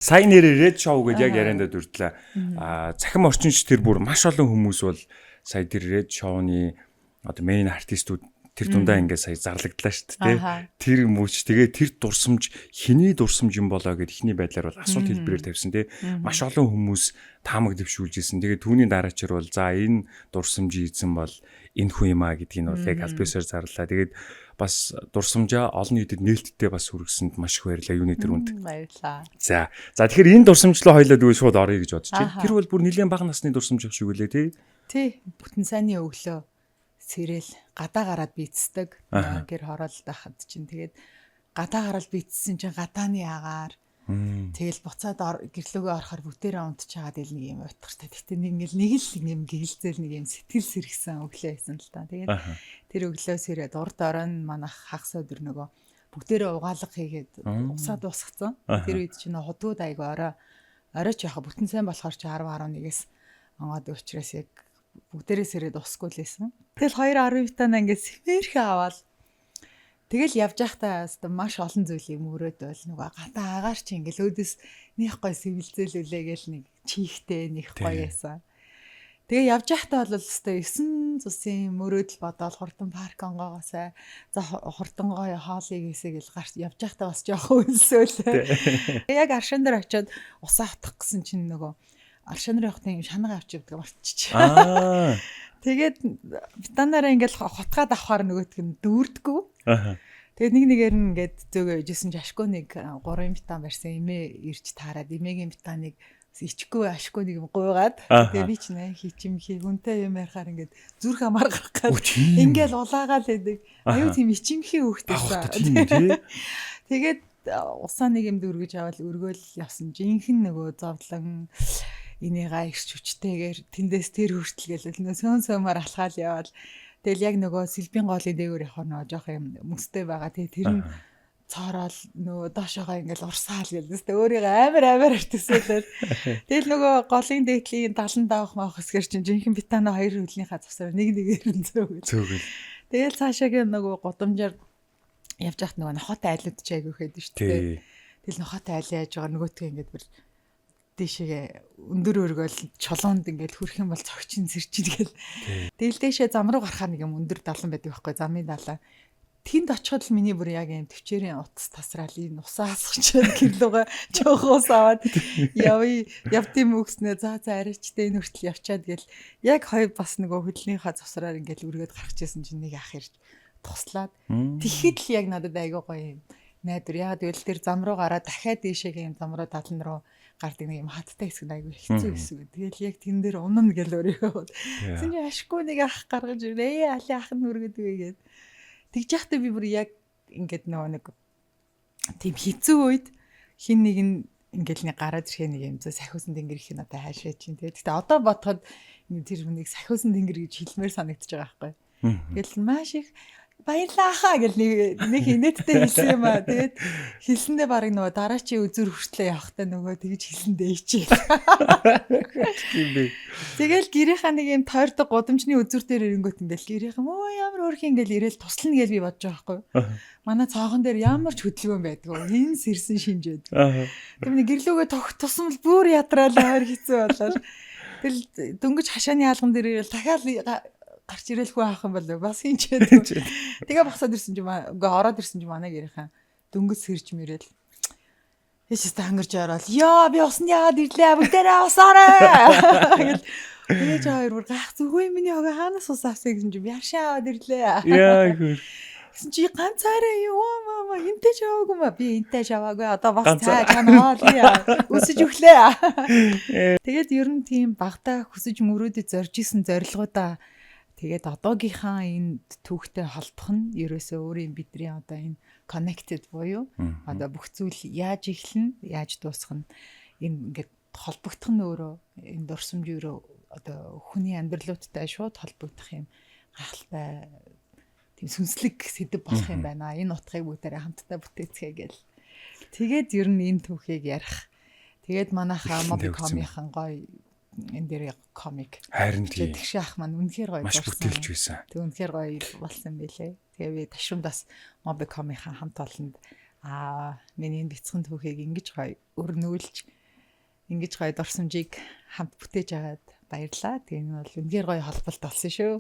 Сая нэрээ Red Show гэдээ яг яриандаа дурдлаа. Цахим орчинч тэр бүр маш олон хүмүүс бол сая тэр Red Show-ны одоо main артистууд тэр дундаа ингээд сая зарлагдлаа шүү дээ. Тэр мөч, тэгээ тэр дурсамж хэний дурсамж юм болоо гэд эхний байдлаар бол асуулт хэлбэрээр тавьсан, тий. Маш олон хүмүүс таамаг дэвшүүлжсэн. Тэгээ түүний дараачаар бол за, энэ дурсамжийн эзэн бол энэ хүн юм а гэдгийг нь бол яг аль биесээр зарлаа. Тэгээд бас дурсамжаа олон нийтэд нээлттэй бас хүргэсэнд маш их баярлалаа юуны тэрүүнд. Баярлалаа. За. За, тэгэхээр энэ дурсамжлаа хоёлаа дүү шууд оръё гэж бодож байна. Тэр бол бүр нэлээд бага насны дурсамж шиг үлээ, тий. Тий. Бүтэн сайнны өглөө сэрэл гадаа гараад бийцдэг. Гэр хороолд байхад чинь тэгээд гадаа гараад бийцсэн чинь гадааны агаар. Тэгэл буцаад гэрлөөгөө орохоор бүгдээрээ унтчихаад ил нэг юм утгартай. Гэтэ нэг ингээл нэг л юм гэлзэл, нэг юм сэтгэл сэргсэн өглөө байсан л та. Тэгээд тэр өглөө сэрээд урд оройн манах хагас өдөр нөгөө бүгдээрээ угаалга хийгээд усаа дуусгацсан. Тэр үед чинь худгууд айгу орой орой ч яхаа бүтэн сайн болохоор чи 10 11-ээс онгоод учраас яг бүгдээрээ сэрээд усгүй л байсан. Тэгэл 2 10 витана ингээд сэмэрхэ аваад тэгэл явж байхдаа хэвээ маш олон зүйлийг мөрөөд байл, нөгөө гадаа агаар чи ингээл өөдөөс нэх гой сэвэлзээлүүлээ гээл нэг чихтэй нэх гоё ясан. Тэгээ явж байхдаа бол хэвээ 9 цусын мөрөөдөл бодоол, хурдан парк онгоогоосай, за, хурдан гоё хоол хийгээсэй гэл гарч явж байхдаа бас жоохон өлсөөлээ. Яг аршаан дээр очиод усаа хутгах гэсэн чинь нөгөө аршаан дээр явах юм шанага авч явдаг марччих. Тэгээд битанаараа ингээл хутгаад авахаар нөгөөтг нь дүүрдэггүй. Тэгээд нэг нэгээр нь ингээд зөөгөө ижсэн чи ашгүй нэг 3 битан барьсан эмээ ирж таарад эмээгийн битаныг ичгүй ашгүй нэг юм гуйгаад, тэгээ би ч нэ хичимхий хүнтэй юм ярихаар ингээд зүрх амар гарах гал ингээл улаагаал байдаг. Аюу, тийм ичимхий хүүхдээ. Тэгээд усаа нэг юм дүүргэж аваад өргөөл явсан. Жинхэнэ нөгөө зовлон энийга ирч хүчтэйгээр тэндээс тэр хүртэл гээл нөө сөөн сөмөр алхаал яваал. Тэгэл яг нөгөө сэлбийн гоолын дээгүүр явахаар нөгөө жоох юм мөстэй байгаа. Тэгээ тэр нь цоорол нөгөө доошоогоо ингээл урсаал гээл тест өөрийгөө амар амар артисуулаад. Тэгэл нөгөө голын дээдлийн 70 давах маах хэсгэр чинь жинхэнэ битана хоёр хөлнийхаа завсаар нэг нэгээр нь зөөгөл. Зөөгөл. Тэгэл цаашаагийн нөгөө гудамжаар явж байхад нөгөө нохотой айлууд чи айгүйх байдаг шүү дээ. Тэгэл нохотой айл яаж байгаа нөгөөтгөө ингээд бүр дээшээ өндөр өргөөл чулуунд ингээд хүрэх юм бол цогчин сэрчин гэл. Тэгэл дээшээ зам руу гарахаар нэг юм өндөр далан байдаг байхгүй, замын далан. Тэнд очиход л миний бүр яг юм төвчээрийн утас тасраал, энэ усаа хасгачаад гэрлүүгээ жоохон ус аваад явъя явдсан мөкснэ, за за, арайчтай энэ хүртэл явчаад гэл яг хоёр бас нөгөө хөдлөнийхөө завсраар ингээд өргөд гарах чийсэн чинь нэг ах ирж туслаад, тэгэхэд л яг надад айгүй гоё юм найдвар. Яг тэгвэл тэр зам руу гараад дахиад дээшээгээ юм зам руу далан руу гардаг нэг юм хаттай хэсэг нь айгүй хэцүү хэсэг. Тэгэл яг тэн дээр унана гэл өөрийгөө. Тэгсэн чинь ашгүй нэг ах гаргаж ирээ. Али ах нь үргэдэг гээд. Тэгж яхад би бүр яг ингээд нөгөө нэг тийм хэцүү үед хин нэг нь ингээл нэг гараад ирэхээ нэг юм зөө сахиусан тэнгэр их надад хайшаа чинь тий. Гэтэ одоо бодоход тэр хүнийг сахиусан тэнгэр гэж хэлмээр санагдаж байгаа байхгүй. Тэгэл маш их баярлаа хаа гэл нэг нэг инээдтэй хэлсэн юм аа. Тэгээд хэлсэндээ баг нөгөө дараачийн үзүр хүртлээ явахдаа нөгөө тэгж хэлсэндээ ичээл. Тийм бэ. Тэгэл гэрийнхаа нэг юм тойрдог гудамжны үзүр дээр ирэнгүүт ингээл гэрийнхэн өө ямар өөрх ингээл ирээл туслана гэж би бодож байгаа байхгүй. Манай цоохон дээр ямар ч хөдөлгөөн байдгүй. Хин сэрсэн шинжээд. Тэр нэг гэрлүүгээ тогт тусам л бүр ядраал амар хэцүү болол. Тэгэл дөнгөж хашааны алган дээр ирээл дахиад гарч ирээлгүй аах юм бол бас хинчээд. Тэгээ босоод ирсэн чинь, үгүй, ороод ирсэн чинь манай гэрийнхэн дөнгөж сэрж мэрэл. Тийш өстө хангарч ороод, "Ёо, би усанд яагаад ирлээ, бүгдээрээ усаарай" гэл. Тэгээ чи хоёр бүр гайх зүгөө, миний хог хаанаас ус авсан гэсэн чинь би хашаа аваад ирлээ. Яа хөр. Гэсэн чи ганцаараа юу маа хинтээ ч аваагүй маа, би энтэй ч аваагүй, одоо бас цаа чамаа хоол өсөж өглөө. Тэгээд ер нь тийм багтаа хүсэж мөрөөдөж зорж исэн зорилгоудаа тэгээд одоогийнхаа энэ түүхтэй холбох нь ерөөсөө өөрийн бидний одоо энэ connected буюу одоо бүх зүйл яаж эхлэн, яаж дуусах нь энэ ингээд холбогдох нь өөрөө энэ дурсамж өөрөө одоо хүний амьдралуудтай шууд холбогдох юм гайхалтай тийм сүнслэг сэдэв болох юм байна. Энэ утгыг бүгдээрээ хамтдаа бүтээцгээе гэл. Тэгээд ер нь энэ түүхийг ярих. Тэгээд манайхаа Mobicom-ийн гоё энэ дээр комик. Харин тийм. Тэгш ах маань үнэхээр гоё Маш бүтээлч байсан. Тэг үнэхээр гоё болсон байлээ. Тэгээ би ташрамдас Mobicom-ийн хамт олонд Аа, миний энэ бяцхан түүхийг ингэж гоё өрнүүлж, ингэж гоё дурсамжийг хамт бүтээж агаад баярлаа. Тэгээ энэ бол үнэхээр гоё холболт болсон шүү.